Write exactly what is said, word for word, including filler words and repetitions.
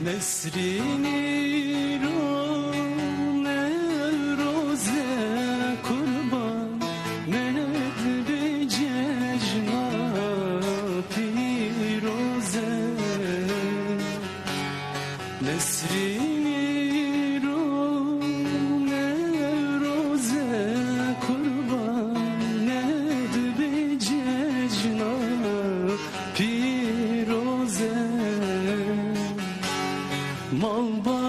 Nesrînî ro Newroze, qurban me dibe cejna pîroze. Nesrînî ro Newroze, qurban me dibe cejna pîroze. Malbat